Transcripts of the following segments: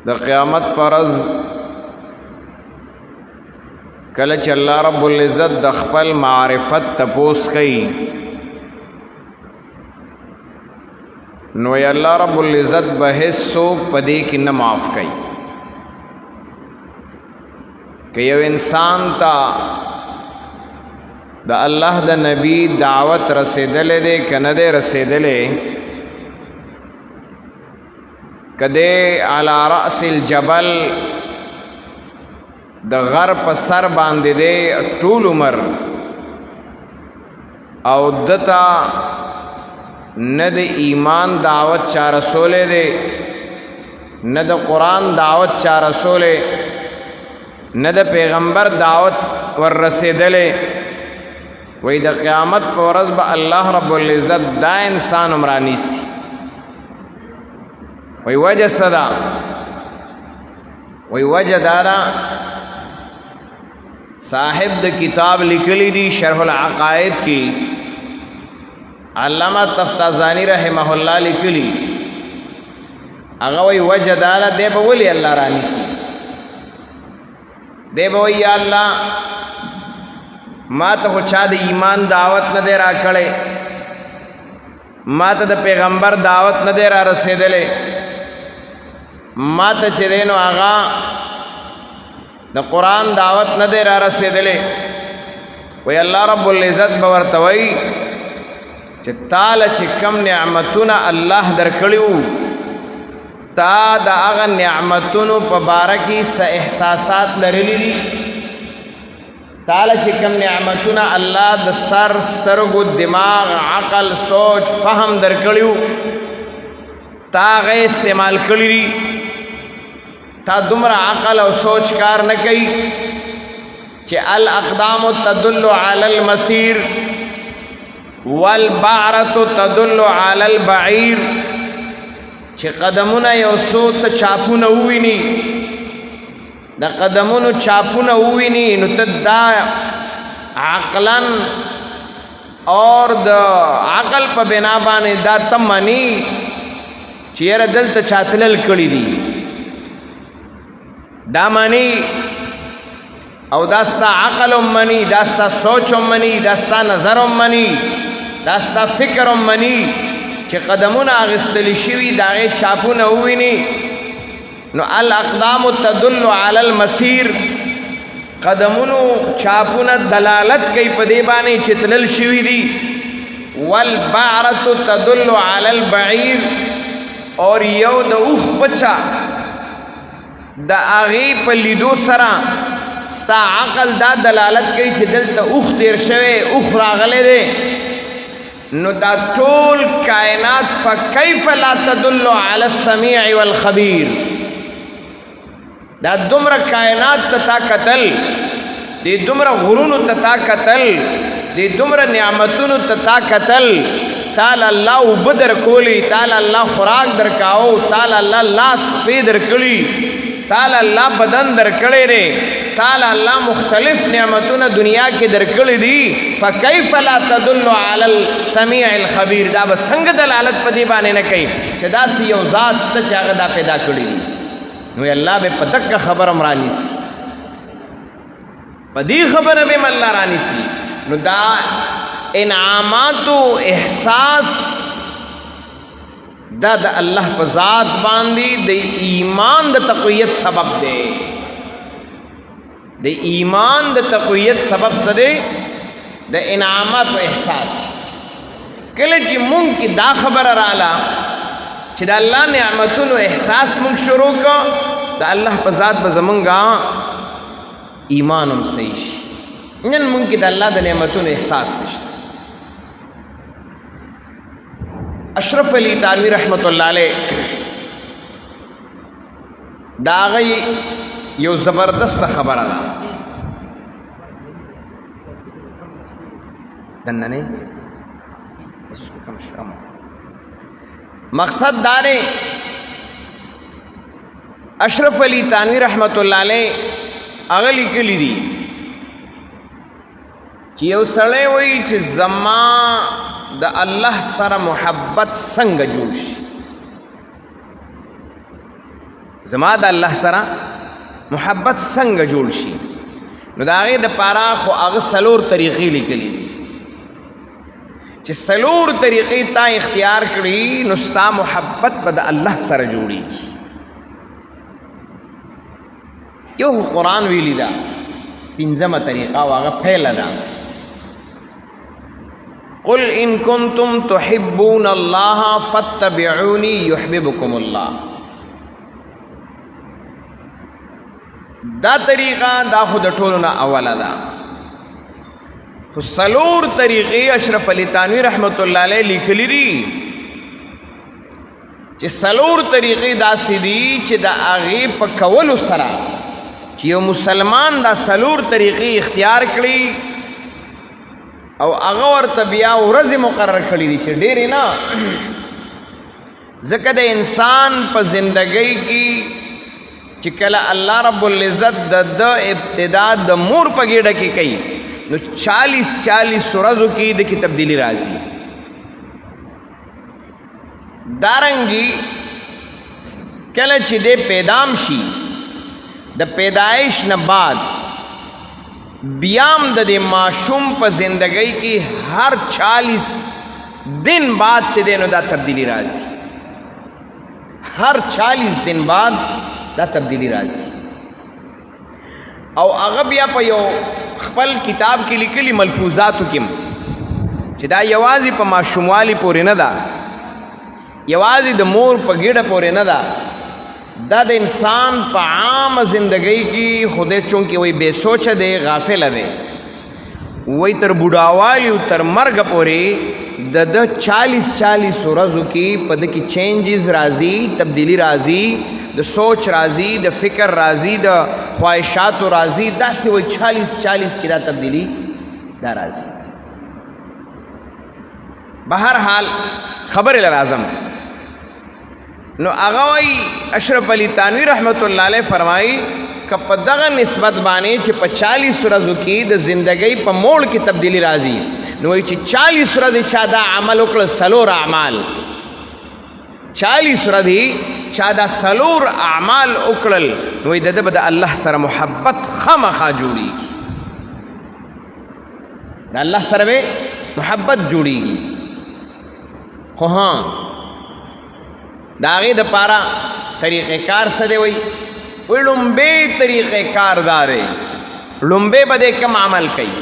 د قیامت پرز کله چې الله رب العزت د خپل معرفت تپوس کوي، نو یا الله رب العزت به هیڅ څوک په دې کې نه معاف کوي. که یو انسان ته د الله د نبی دعوت رسیدلې ده کنه ده رسیدلې، کده علی راس الجبل د غر په سر باندې دی ټول عمر، او دتا نه د ایمان دعوت چا رسولې دی، نه د قرآن دعوت چا رسولې، نه د پیغمبر دعوت ور رسیدلې، وای د قیامت پر ورځ به الله رب العزت دا انسان عمرانی سی. وای وجه صدا، وای وجه دارا صاحب د کتاب لیکلی دی شرح العقائد کی، علامہ تفتازانی رحمه الله لیکلی، هغه وای وجه دارا دی به ولی الله رانی سی، دی به وای یا الله ما ته خو چا د ایمان دعوت نه دی راکړی، ما ته د پیغمبر دعوت نه دی را رسېدلی، ما ته چې دی نو هغه د قرآن دعوت نه دی را رسېدلی. وی الله رب العزت به ورته وایي چې تاله چې کم نعمتونه الله درکړي وو، تا د هغه نعمتونو په باره کې څه احساسات لرلي دي؟ تاله چې کم نعمتونه الله د سر، سترګو، دماغ، عقل، سوچ، فهم درکړیو، تا غي استعمال کړی دي؟ تا دومره عقل او سوچ کار نه کوي چې الاقدام تدل علی المسیر والبعرة تدل علی البعیر، چې قدمونه یو څو ته چاپونه وویني، د قدمونو چاپونه وویني، نو ته دا عقلا اور د عقل په بنا باندې دا تمنی چې یاره دلته چاتلل کړي دي، دا معنی او دا ستا عقل هم مني، دا ستا سوچ هم مني، دا ستا نظر هم مني، دا ستا فکر هم مني چې قدمونه اغستل شوي د هغې چاپونه وویني، نو الاقدام تدل علی المسیر، قدمونو چاپونه دلالت کوي په دې باندې چې تلل شوي دي. والبعرة تدل علی البعیر، اور یو د اوښ بچا د هغې په لیدو سره ستا عقل دا دلالت کوي چې دلته اوښ تیر شوی، اوښ راغلی دی، نو دا ټول کائنات فکیف لا تدل علی السمیع والخبیر، دا دومره کائنات ته تا قتل، دې دومره غرونو ته تا قتل، دې دومره نعمتونو ته تا قتل، تعالی الله وبدر کولی، تعالی الله خوراک درکاو، تعالی الله لاس پې درکړي، تعالی الله بدن درکړي دی، تعالی الله مختلف نعمتونه دنیا کې درکړي دي، فکیف لا تدل علی السمیع الخبیر، دا به څنګه دلالت په دې باندې نه کوي چې داسې یو ذات شته چې هغه دا پیدا کړی دي؟ نو الله به په دغه خبره مرانیسي، په دې خبره به الله رانیسي. نو دا انعامات او احساس دا د الله په ذات باندې د ایمان د تقویت سبب دی. د ایمان د تقویت سبب څه دی؟ د انعامات او احساس. کله چې مونږ کې دا خبره رااله چې د الله نعمتونو احساس مونږ شروع کړ، د الله په ذات به زمونږه ایمان هم صحیح شي. نن مونږ کې د الله د نعمتونو احساس نشته. اشرف علی تانوی رحمت الله علیه دا غي یو زبردست خبره ده. دنه نه مقصد دا دی، اشرف علی تانوی رحمت الله علیه هغه لیکلی دي چې یو سړی وایي چې زما د الله سره محبت څنګه جوړ شي. زما د الله سره محبت څنګه جوړ شي؟ نو د هغې د پاره خو هغه څلور طریقې لیکلي دي چې څلور طریقې تا اختیار کړي نو ستا محبت به د الله سره جوړیږي. یو قرآن ویلی ده، پنځمه طریقه او هغه پیله ده، قل ان کنتم تحبون الله فاتبعوني يحببكم الله. دا طریقه دا خو د ټولو نه اوله ده، خو څلور طریقې اشرف علي تانوي رحمت الله علیه لیکلي دي چې څلور طریقې داسې دي چې د هغې په کولو سره چې یو مسلمان دا څلور طریقې اختیار کړي او هغه ورته بیا ورځې مقرر کړي دي چې ډېرې نه، ځکه د انسان په زندګۍ کې چې کله الله رب العزت د د ابتدا د مور په ګېډه کې کوي نو 40 40 ورځو کې د کې تبدیلی راځي. دارنګي کله چې د پیدام شي، د پیدایش نه بعد بیام د دې ماشوم په زندګۍ کې هر 40 دن بعد چې دی نو دا تبدیلی راځي، هر 40 دن بعد دا تبدیلی راځي. او هغه بیا په یو خپل کتاب کې لیکلي ملفوظاتو کې چې دا یوازې په ماشوموالي پورې نه ده، یوازې د مور په ګیډه پورې نه ده، دا د انسان په عامه زندګۍ کې خدای چونکې وایي بې سوچه دی، غافله دی، وایي تر بوډاوالي او تر مرګه پورې د د 40 40 ورځو کې په د کې چینجز راځي، تبدیلی راځي، د سوچ راځي، د فکر راځي، د خواهشاتو راځي، داسې وایي 40 40 کې دا تبدیلی دا راځي. بهر حال خبرې له راځم. نو هغه وایي اشرف علي تانوي رحمت الله علیه فرمایي که په دغه نسبت باندې چې په 40 ورځو کې د زندګۍ په موړ کې تبدیلی راځي، نو وایي چې 40 ورځې چا دا عمل وکړ، څلور اعمال، 40 ورځې چا دا څلور اعمال وکړل، نو وایي د ده به د الله سره محبت خامخا جوړیږي، د الله سره به محبت جوړیږي. خو ها د هغې دپاره طریقې کار څه دی؟ وایي وایي لومبی طریقې کار دا دی، لومبی به دی کوم عمل کوي؟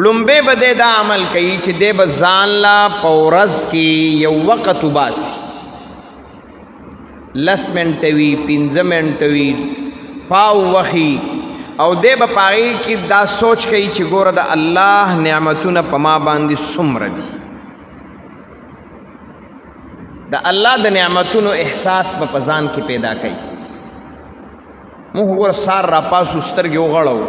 لومبی به دی دا عمل کوي چې دی به ځان له په ورځ کې یو وخت وباسي، 10 منټه وي، 5 منټه وي، پاو وخی، او دی به په هغې کې دا سوچ کوي چې ګوره د الله نعمتونه په ما باندې څومره دي، د الله د نعمتونو احساس به په ځان کې پیدا کوي. موږ ګوره سار را پاسو، سترګې وغړو،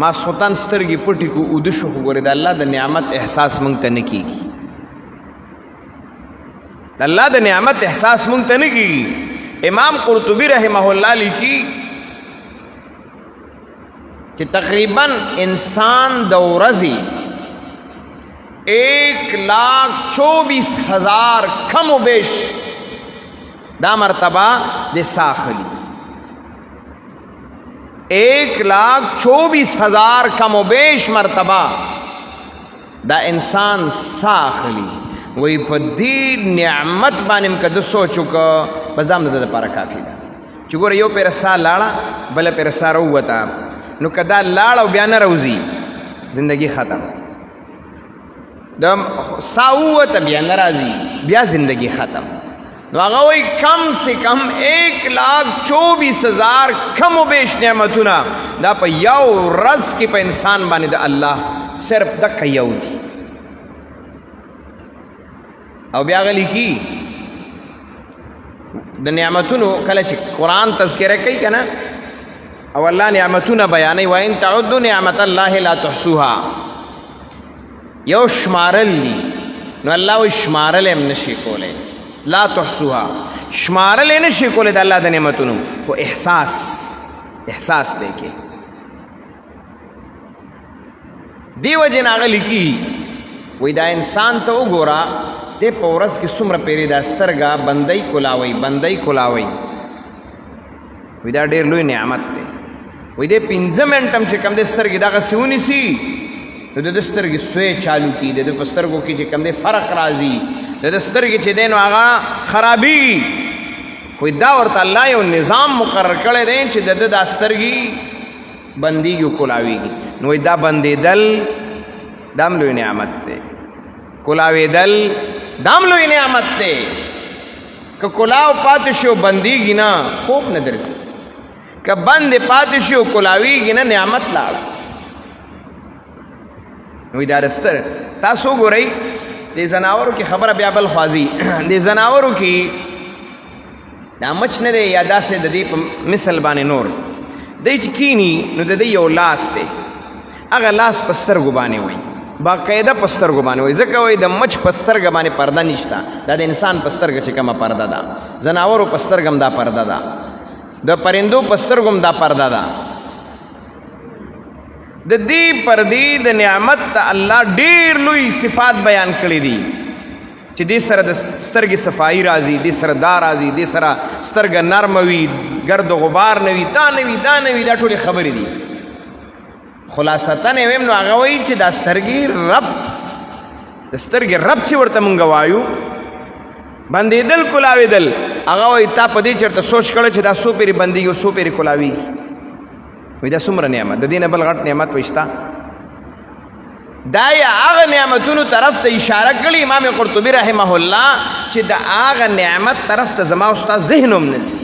ماسخوتن سترګې پټې کو، اوده شو، خو ګوره د الله د نعمت احساس موږ ته نه کېږي، د الله د نعمت احساس موږ ته نه کېږي. امام قرطبي رحمه الله لیکي چې تقریبا انسان د ورځې 1,24,000 کم و بیش دا مرتبه د ساخلی، 1,24,000 کم و بیش مرتبه دا انسان ساخلی. وی په دې نعمت باندې که د سوچ وکړه بس دا هم د ده لپاره کافي ده چې ګوره یو پیر سا لاړه، بله پیر سا راووته، نو که دا لاړه او بیا نه راوځي زندگی ختم، د سا ووته بیا نه راځي، بیا زندگی ختم. نو هغه وایي کم سے کم 1,24,000 کم و بیش نعمتونه دا په یو ورځ کې په انسان باندې د الله صرف دقه یو دي. او بیا هغه لیکي د نعمتونو کله چې قرآن تذکره کوي که نه، او الله نعمتونه بیانوي، وان تعدوا نعمت الله لا تحصوها، یو شمارل دي، نو الله وایي شمارل هم نشي کولی، لا تحصوها شمارل یې نشي کولی د الله د نعمتونو، خو احساس، احساس به کې. دی وجه نه هغه لیکي وایي دا انسان ته وګوره، دی په ورځ کې څومره پیرې دا سترګه بندۍ کولاوي، بندۍ کولاوي، وی دا ډیر لوی نعمت دی. وی دې 15 منټم چې کم دې سترګې دغه سیونی سي، نو د سترګې سوی چالو کی، د پسترګو کې چې کم دې فرق راځي، د سترګې چې دین هغه خرابي. خو دا ورته الله یو نظام مقرر کړی دی چې د د سترګې بندیږي کولاویږي. نو دا بندیدل دام لوی نعمت دی، کولاویدل دام لوی نعمت دی. که کولاو پاتې شو بندیږي نه، خوب نه درځي. که بند پاتې شو کولاویږي نه، نعمت لاړ. نو دا رستر تاسو ګورئ د زناورو کې خبره بیا بل خوازي. د زناورو کې دا مچ نه دی یا داسې د دې په مثل باندې نور دی چې کینی، نو د دې یو لاس دی، هغه لاس په سترګو باندې وای، باقاعده په سترګو باندې وای. ځکه وای د مچ په سترګه باندې پرده نشته، دا د انسان په سترګه چې کومه پرده ده، زناورو په سترګه هم دا پرده ده، د پرندو په سترګو هم دا پرده ده. د دې پردې د نعمت ته الله ډیر لوی صفات بیان کړی دي چې دې سره د سترګې صفائی راځي، دې سره دا راځي، دې سره سترګه نرمه وي، ګرد و غبار نه وي، دا نه وي، دا نه وي، دا ټولې خبرې دي. خلاصتاً یې ویم نو هغه وایي چې دا سترګې رب، د سترګې رب چې ورته مونږ وایو بندېدل کولاوېدل، هغه وایي تا په دې چېرته سوچ کړی چې دا څو پېرې بندېږي او څو پېرې کولاوېږي؟ وایي دا څومره نعمت، د دې نه بل غټ نعمت وشته. دا یا هغه نعمتونو طرف ته اشاره کړې امام قرطبي رحمه الله چې د هغه نعمت طرف ته زما او ستا ذهن هم نه ځي.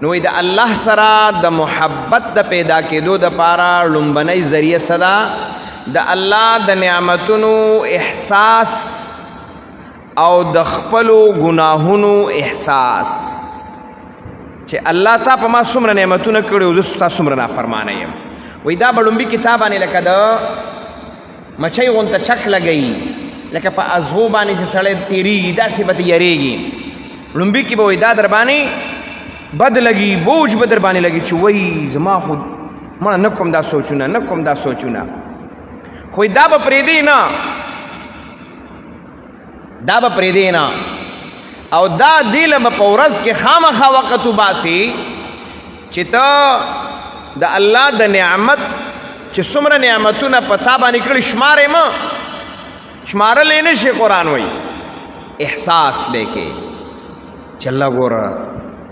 نو د الله سره د محبت د پیدا کېدو د پاره لومبنۍ ذریعہ څه ده؟ د الله د نعمتونو احساس او د خپلو ګناهونو احساس، چې الله تا په ما څومره نعمتونه کړي او زه ستا څومره نافرمانه یم. وایي دا به لومبي کتاب باندې لکه د مچۍ غونته چک لګوي، لکه په ازغو باندې چې سړی تېرېږي داسې به ترې یریږي. لومبي کې به وایي دا در باندې بد لګي، بوج به در باندې لګي چې وایي زما خو مړه نه کوم دا سوچونه، نه کوم دا سوچونه. خو دا به پرېږدي نه، دا به پرېږدي نه، او دا دې له به په ورځ کې خامخا وخت وباسي چې ته د الله د نعمت چې څومره نعمتونه په تا باندې کړي شمار یې مه، شمارلی نه شي. قرآن وایي احساس به کې چې الله ګوره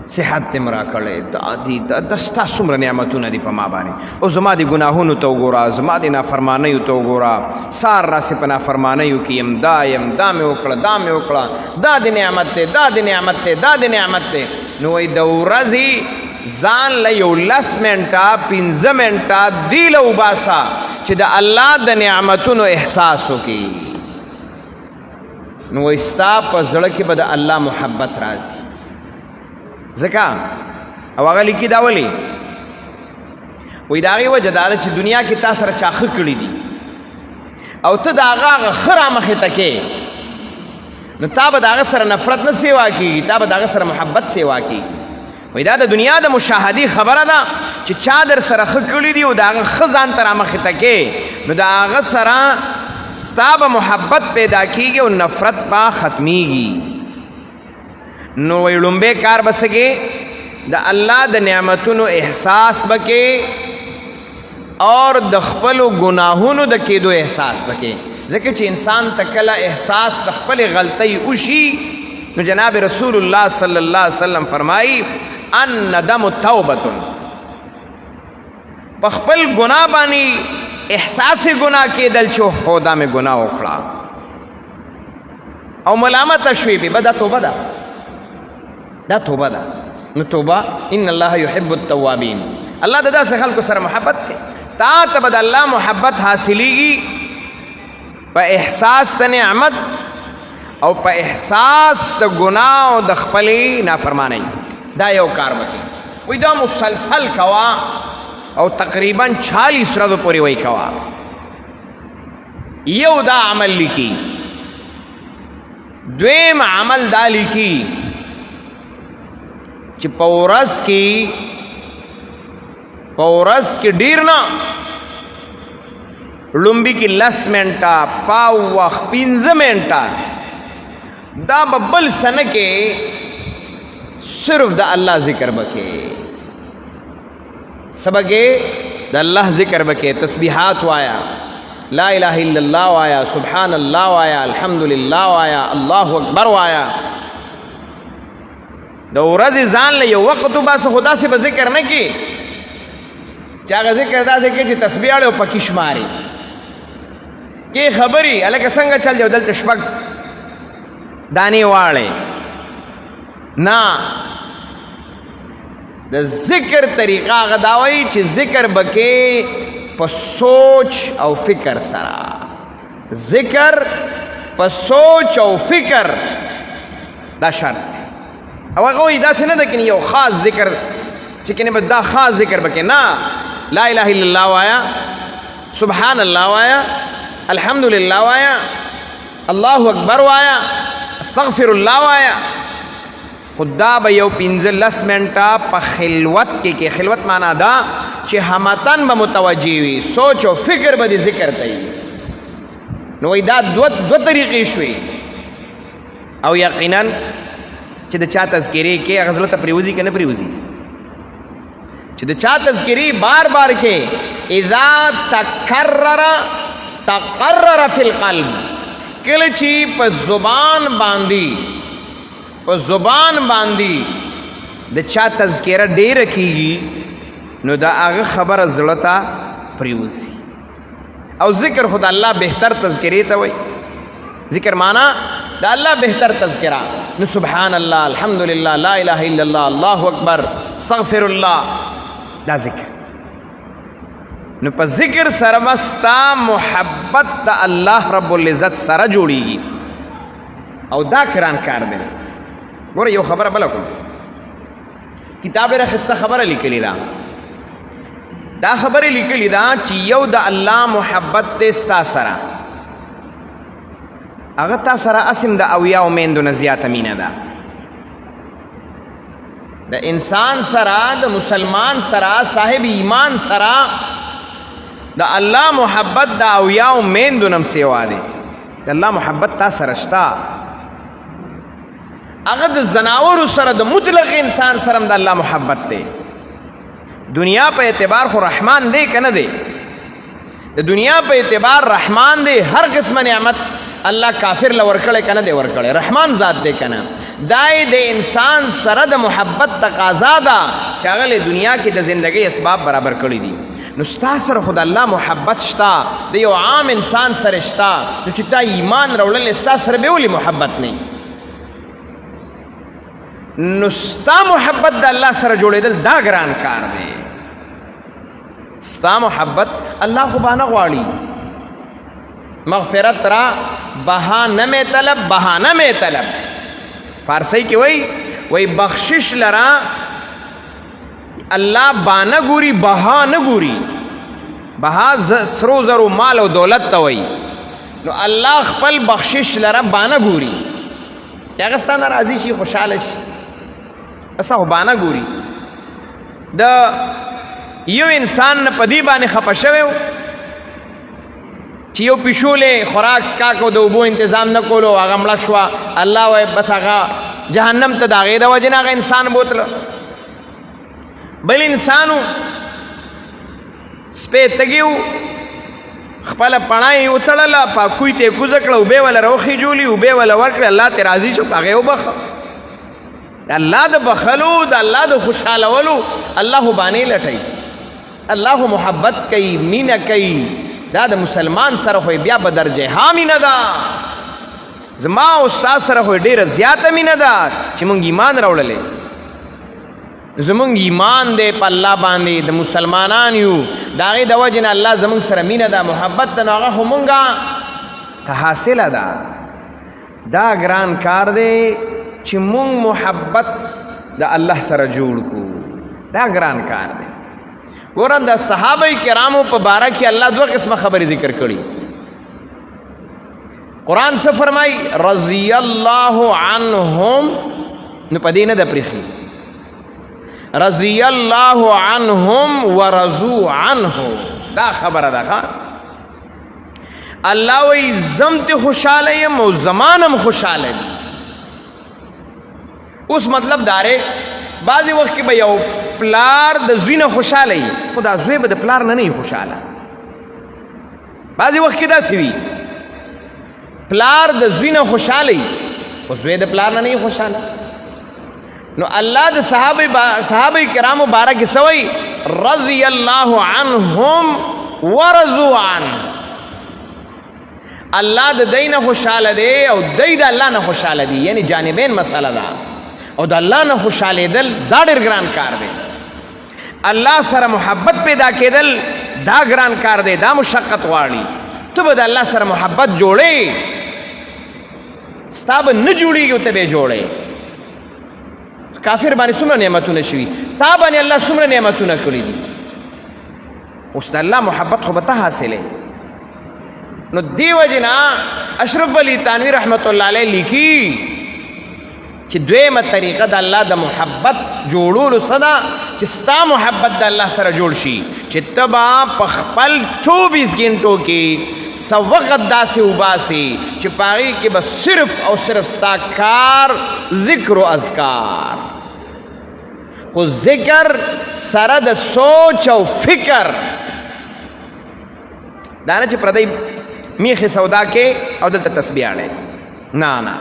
صحت دې را کړی، دا دي دا ستا څومره نعمتونه دي په ما باندې، او زما دې ګناهونو ته وګوره، زما دې نافرمانیو ته وګوره، سار راسې په نافرمانیو کې یم، دا یم، دا مې وکړه، دا مې وکړه، دا دې نعمت دی، دا دې نعمت دی، دا دې نعمت دی. نو وایي د ورځې ځان له یو 10 منټه 5 منټه دې له وباسه چې د الله د نعمتونو احساس وکړي. نو وایي ستا په زړه کې به د الله محبت راځي. ځکه او هغه لیکي دا ولې؟ وایي د هغې وجه دا ده چې دنیا کې تا سره چا ښه کړي دي او ته د هغه هغه ښه رامخې ته کې، نو تا به د هغه سره نفرت نه سیوا کېږي، تا به د هغه سره محبت سیوا کېږي. وایي دا د دنیا د مشاهدې خبره ده چې چا در سره ښه کړي دي او د هغه ښه ځان ته رامخې ته کې، نو د هغه سره ستا به محبت پیدا کېږي او نفرت به ختمیږي. نو وایي لومبی کار به څه کې؟ د الله د نعمتونو احساس به کې اور د خپلو ګناهونو د کېدو احساس به کې. ځکه چې انسان ته کله احساس د خپلې غلطۍ وشي، نو جناب رسول الله صلی الله علیه وسلم فرمایي الندم توبة. په خپل ګناه باندې احساس ګناه کېدل چې هو دا مې ګناه وکړه او ملامت شوې به، دا توبه ده، دا توبه ده. نو توبه، ان الله يحب التوابین، الله د داسې خلکو سره محبت کوي. تا ته به د الله محبت حاصلېږي په احساس د نعمت او په احساس د ګناه او د خپلې نافرمانۍ. دا یو کار وکړي. وایي دا مسلسل کوه او تقریبا 40 ورځو پورې وایي کوه. یو دا عمل لیکي، دویم عمل دا لیکي چې په ورځ کې، په ورځ کې ډیر نه، لومبي کې 10 منټه، پاو وخت 5 منټه، دا به بل سنه کې صرف د الله ذکر بکې، سبګه د الله ذکر بکې، تسبیحات وایا، لا اله الا الله وایا، سبحان الله وایا، الحمدلله وایا، الله اکبر وایا. د ورځې ځان له یو وخت وباسه، خدا سي به ذکر نه کی چې هغه ذکر داسې کې چې تسبیح اړو پکې شماري کې خبري الکه څنګه چل دی، دلته شپږ دانی واړې نه. د ذکر طریقه هغه دا وایي چې ذکر بکې په سوچ او فکر سره، ذکر په سوچ او فکر، دا شرط دی. او هغه وایي داسې نه ده کني یو خاص ذکر چې کني بس دا خاص ذکر بکې نه، لا اله الا الله وایا، سبحان الله وایا، الحمدلله وایا، الله اکبر وایا، استغفر الله وایا. خدا به یو 15 منټه په خلوت کې کې، خلوت معنا دا چې همتن به متوجي وي، سوچ او فکر به دې ذکر ته وي. نو دا دوه دوه طریقې شوې. او یقینا چې د چا تذکرې کې هغه زړه ته پریوزي که نه پریوزي، چې د چا تذکرې بار بار کې، اذا تکرر تقرر فی القلب، کله چې په زبان باندې، په زبان باندې د چا تذکره ډیره کیږي، نو دا هغه خبره زړه ته پریوزي. او ذکر خود الله بهتر تذکرې ته وای، ذکر معنا د الله بهتر تذکرہ. نو سبحان الله، الحمدلله، لا اله الا الله، الله اکبر، استغفر الله، دا ذکر. نو په ذکر سره مستا محبت د الله رب العزت سره جوړیږي، او دا کران کار دی. ګوره یو خبره بل کوم، کتاب راخسته خبره لیکلی ده، دا خبره لیکلی ده چې یو د الله محبت ته ستا سره، هغه تا سره اسم د اویا او میندو نه زیاته مینه ده. د انسان سره، د مسلمان سره، صاحب ایمان سره د الله محبت د اویا او میندو نم سیوا دی. د الله محبت تا سره شته، هغه د زناورو سره، د مطلق انسان سره د الله محبت دی. دنیا په اعتبار خو رحمان دی کنه دی، د دنیا په اعتبار رحمان دی، هر قسمه نعمت الله کافر له ورکړی کنه دی ورکړی، رحمان ذات دی کنه. دای د انسان سره د محبت تقاضا ده چې هغه له دنیا کې د زندګۍ اسباب برابر کړی دي. نو ستا سره خو د الله محبت شته، د یو عام انسان سره شته، نو چې تا ایمان راوړل ستا سره به ولې محبت نه؟ نو ستا محبت د الله سره جوړېدل دا ګران کار دی. ستا محبت الله خو به نه غواړي. مغفرت را بهانه مې طلب، بهانه مې طلب، فارسی کې وای وای بخشش لرا الله بانه ګوري، بها نه ګوري. بها سرو زرو مال او دولت ته وای، نو الله خپل بخشش لره بانه ګوري چې هغه ستا ناراضي شي، خوشحاله شي، اسه خو بانه ګوري. د یو انسان نه په دې باندې خپه شوی چې یو پیشولې خوراک څښاک او د اوبو انتظام نه کولو، هغه مړه شوه. الله وایي بس هغه جهنم ته د هغې د وجې نه هغه انسان بوتله. بل انسانو سپی تږی و، خپله پڼه یې وتړله، پاکوی ته یې کوزه کړه، اوبه یې وله راوخېجولې، اوبه یې وله ورکړې، الله ترې راضي شو، هغه یې وبخښه. د الله د بخلو، د الله د خوشحالولو الله باندې لټي، الله محبت کوي، مینه کوي. دا د مسلمان سره خو بیا په درجه ها مینه ده، زما او ستا سره خو ډیره زیاته مینه ده چې مونږ ایمان راوړلې. زمونږ ایمان دی په الله باندې، د مسلمانان یو، د هغې د وجې نه الله زمونږ سره مینه ده، محبت ده، نو هغه خو مونږه ته حاصله ده. دا ګران کار دی چې مونږ محبت د الله سره جوړ کو، دا ګران کار دی. ګورن د صحابه کرامو په باره کې الله دوه قسمه خبرې ذکر کړي. قرآن څه فرمایي؟ رضی الله عنهم، نو په دې نه د پرېښي، رضی الله عنهم ورضو عنه، دا خبره ده. الله وی زم ته خوشاله یم او زمانم خوشاله دي. اوس مطلب داره، بعضی وخت کې به یو پلار د زوی نه خوشاله وي، خو دا زوی به د پلار نه نه خوشاله. بعضی وخت کې داسې وي، پلار د زوی نه خوشاله وي، خو زوی د پلار نه نه خوشاله. نو الله د صحابه کرامو باره کې سوی رضی الله عنهم ورضوا عنه. الله د دین خوشاله دی او دی د الله نه خوشاله دی، یعنی جانبین مسله ده. او د الله نه خوشاله دل دا ډېر ګران کار دی. الله سره محبت پیدا کېدل دا ګران کار دی، دا مشقت غواړي. ته به د الله سره محبت جوړې، ستا به نه جوړېږي او ته به جوړې. کافر باندې څومره نعمتونه شوي، تا باندې الله څومره نعمتونه کړي دي، اوس د الله محبت خو به ته حاصلې. نو دیو جنا اشرف علی تانوی رحمت الله علیه لیکي چې دویمه طریقه د الله د محبت جوړولو صدا چې ستا محبت د الله سره جوړ شي، چې تبا په خپل 24 غنټو کې څه وخت داسې وباسي چې په هغې کې به صرف او صرف ستا کار ذکر و اذکار، خو ذکر سره د سوچ او فکر، دا نه چې پردی میخې سودا کې او دلته تسبیح اړې، نه نه،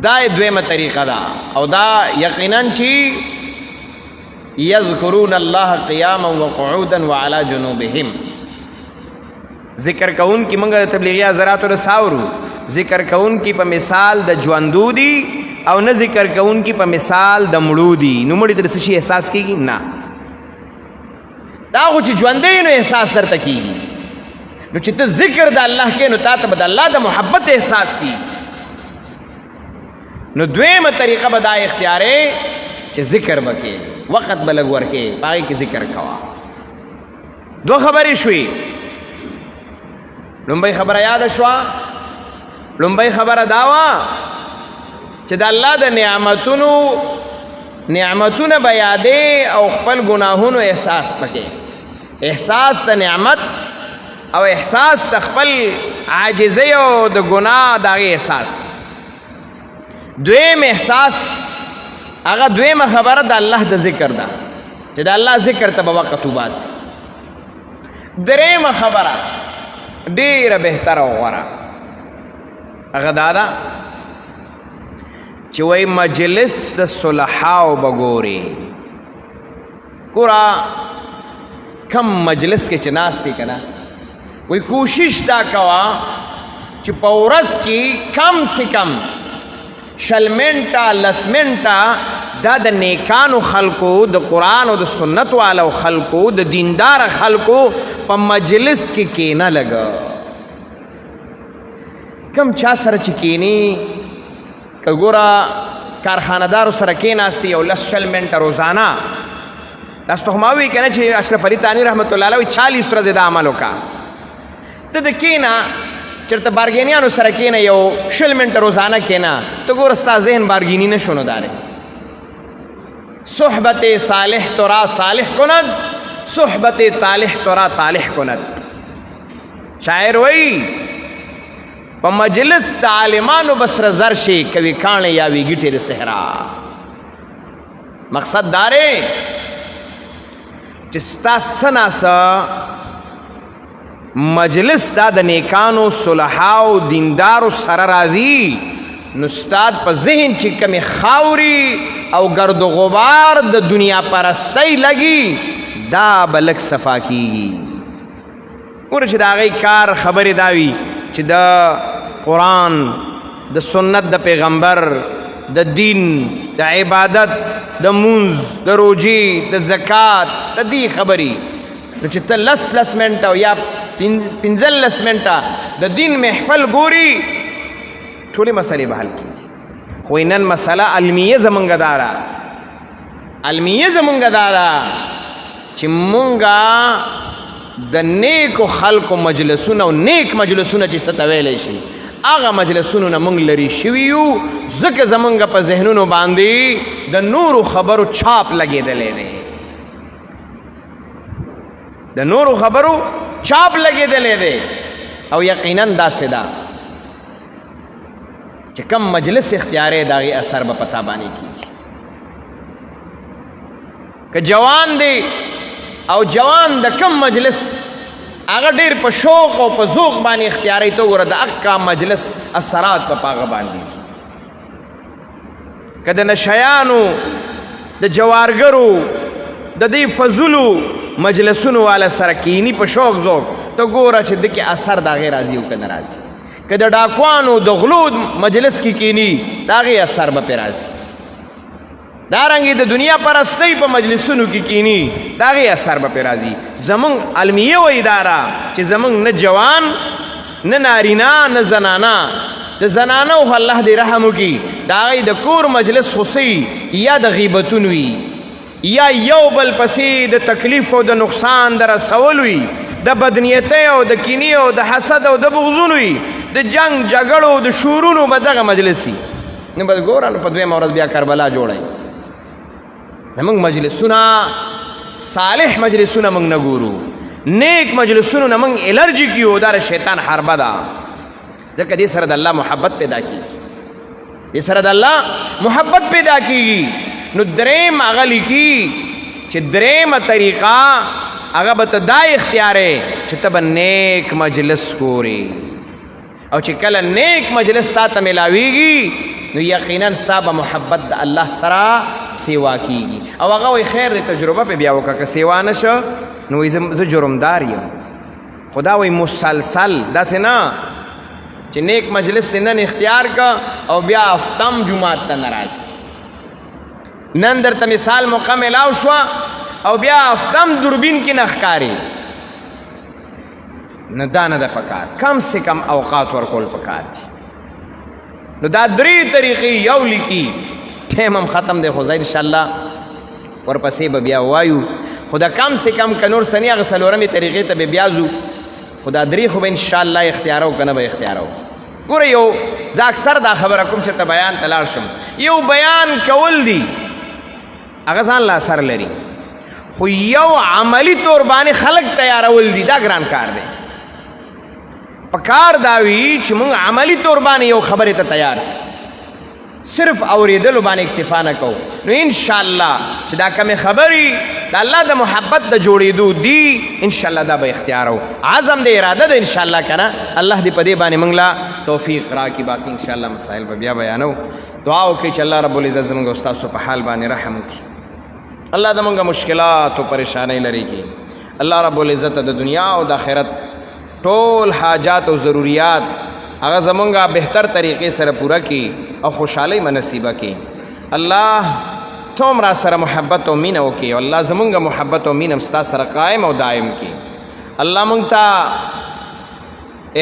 دا دویمه طریقه ده. او دا یقینا چې یذکرون الله قیاما وقعودا وعلى جنوبهم، ذکر کون کی منګه د تبلیغی حضراتو له ساورو، ذکر کون کی په مثال د ژوندو دی او نه ذکر کون کی په مثال د مړو دی. نو مړی تر څه شي احساس کیږي؟ نه، دا خو چې ژوندې نو احساس درته کیږي. نو چې ته ذکر د الله کې، نو تا ته به د الله د محبت احساس کیږي. نو دویمه طریقه به دا اختیارې چې ذکر به کې، وخت به لږ ورکې، په هغې کې ذکر کوه. دوه خبرې شوې. لومبۍ خبره یاده شوه. لومبۍ خبره دا وه چې د الله د نعمتونو نعمتونه به یادې او خپل ګناهونو احساس پکې، احساس د نعمت او احساس د خپل عاجزۍ او د ګناه د هغې احساس. دویم احساس هغه دویمه خبره د الله د ذکر ده چې د الله ذکر ته به وخت وباسي. درېیمه خبره ډېره بهتره او غوره هغه دا ده چې وایي مجلس د صلحاو به ګوري. ګوره کم مجلس کې چې ناست دی که نه، وایي کوشش دا کوه چې په ورځ کې کم سه کم 20 منټه 10 منټه دا د نیکانو خلکو، د قرآن او د سنت والو خلکو، د دیندار خلکو په مجلس کې کینه لګه. کم چا سره چې کینی، که ګوره کارخانهدارو سره کېناستې یو 10 20 منټه روزانه، تاسو ته خو ما وویل که نه چې اشرف علي تانوي رحمت الله علیه 40 ورځې دا عمل وکړه. ته د کېنه چېرته بارګینیانو سره کېنه، یو 20 منټه روزانه کېنه، ته ګوره ستا ذهن بارګینی نه شو. نو دا دی صحبت صالح ترا صالح کند، صحبت طالح ترا طالح کند. شاعر وایي په مجلس د عالمانو بسره زر شي کوي کاڼه یا وی ګټې د صحرا. مقصد دارې چې ستا سناسه مجلس دا د نیکانو صلحاو دیندارو سره راځي، نو استاد په ذهن چې کمی خاوري او گرد و غبار د دنیا پرستۍ لګي، دا به لږ صفا کیږي. ګوره چې د هغې کار خبرې دا وي چې د قرآن، د سنت د پیغمبر، د دین، د عبادت، د مونځ، د روژې، د زکات، د دې خبرې. نو چې ته 10 10 منټه او یا 15 منټه د دین محفل ګوري، ټولې مسلې به حل کېږي. خو نن مسله علمیه زمونږ دا ده، علمیه زمونږ دا ده چې مونږه د نیکو خلکو مجلسونه او نیک مجلسونه چې څه ته ویلی شي، هغه مجلسونو نه مونږ لرې شوي یو، ځکه زمونږ په ذهنونو باندې د نورو خبرو چاپ لګېدلی دی، د نورو خبرو چاپ لګېدلی دی. او یقینا داسې ده چې چې کم مجلس اختیارې د هغې اثر به په تا باندې کېږي. که جوان دی او جوان د کم مجلس هغه ډیر په شوق او په ذوق باندې اختیاري، ته وګوره د اکا مجلس اثرات په پاغه باندې. که د نشیانو، د جوارګرو، د دې فضلو مجلسونو والا سره کینی په شوق ذوق، ته ګوره چې دکې اثر د هغې راځي او که نه راځي. که د ډاکوانو د غلو مجلس کې کینی، د هغې اثر به پرې راځي. دارنګې د دنیا پرستۍ په مجلسونو کې کینی، د هغې اثر به پرې راځي. زمونږ المیه وایي داره چې زمونږ نه جوان، نه نارینه، نه زنانه. د زنانو خو الله دې رحم وکړي، د هغې د کور مجلس خو څه یا د غیبتون وي، یا یو بل پسې د تکلیف او د نقصان د رسولو وي، د بدنیتۍ او د کینې او د حسد او د بغضونو وي، د جنگ جګړو د شورونو به دغه مجلس وي. نو بس ګوره، نو په دویمه ورځ بیا کربلا جوړوي. زمونږ مجلسونه صالح مجلسونه موږ نه ګورو، نیک مجلسونو نه موږ الرجي کیو. دا شیطان حربه ده، ځکه دې سره د الله محبت پیدا کیږي، دې سره د الله محبت پیدا کیږي. نو دریم هغه لیکي چې دریمه طریقه هغه به ته دا اختیارې چې ته به نیک مجلس ګورې، او چې کله نیک مجلس تا ته ملاویږي، نو یقینا ستا به محبت د الله سره سیوا کیږي. او هغه وایي خیر دی، تجربه په بیا وکړه، که سیوا نه شو نو وایي زه جرمدار یم. خدا وایي مسلسل داسې نه چې نیک مجلس دې نن اختیار که او بیا هفتم جومات ته نه راځي. نن درته مثال موقع ملاو شوه او بیا هفتم دوربین کې نه ښکاري، نو دا نه ده پکار. کم سے کم اوقات ورکول پکار دي. نو دا درې طریقې یو لیکي. ټیم هم ختم دی، خو زه انشاءالله ورپسې به بیا وایو. خو دا کم سے کم که نور سنې هغه څلورمې طریقې ته به بیا ځو، خو دا درې خو به انشاءالله اختیارو که نه به اختیارو. ګوره، یو زه اکثر دا خبره کوم چې ته بیان ته لاړ شم، یو بیان کول دي، هغه ځان له اثر لري، خو یو عملی طور باندې خلق تیارول دي، دا ګران کار دی. په کار دا وي چې موږ عملی طور باندې یو خبرې ته تیار شو، صرف اوریدلو باندې اکتفا نه کوو. نو ان شاء الله چې دا کمې خبرې د الله د محبت د جوړېدو دي، ان شاء الله دا به اختیارو. عزم د اراده ده ان شاء الله کنه. الله دې په دې باندې موږ لا توفیق راکړي. باقي ان شاء الله مسائل به بیا بیانو. دعا وکړئ چې الله رب العزت زموږ او ستاسو په حال باندې رحم وکړي. الله د موږ مشکلات او پریشانۍ لري کړي. الله رب العزت د دنیا او د آخرت ټول حاجات او ضروریات هغه زمونږه بهتر طریقې سره پوره کړي او خوشحالۍ منصیبه کړي. الله توم را سره محبت او مینه وکړي، او الله زمونږه محبت او مینه ستا سره قائم او دائم کړي. الله مونږ ته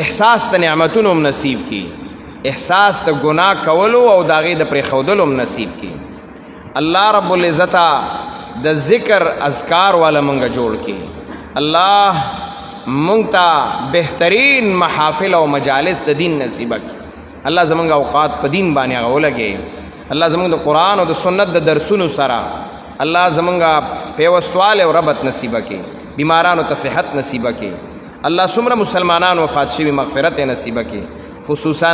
احساس د نعمتونو هم نصیب کړي، احساس د ګناه کولو او د هغې د پرېښودلو هم نصیب کړي. الله رب العزت د ذکر اذکار والا مونږ جوړ کړي. الله مونږ ته بهترین محافل او مجالس د دین نصیب کړي. الله زمونږ اوقات په دین باندې هغه ولګي. الله زمونږ د قرآن او د سنت د درسونو سره الله زمونږ پیوستواله او ربط نصیب کړي. بیمارانو ته صحت نصیب کړي. الله څومره مسلمانان وفات شوي مغفرت نصیب کړي، خصوصا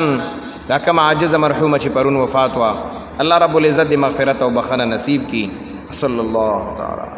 دا کوم عاجز مرحومه چې پرون وفات وا، الله رب العزت دې مغفرت او بخنه نصیب کړي. صلی الله تعالی.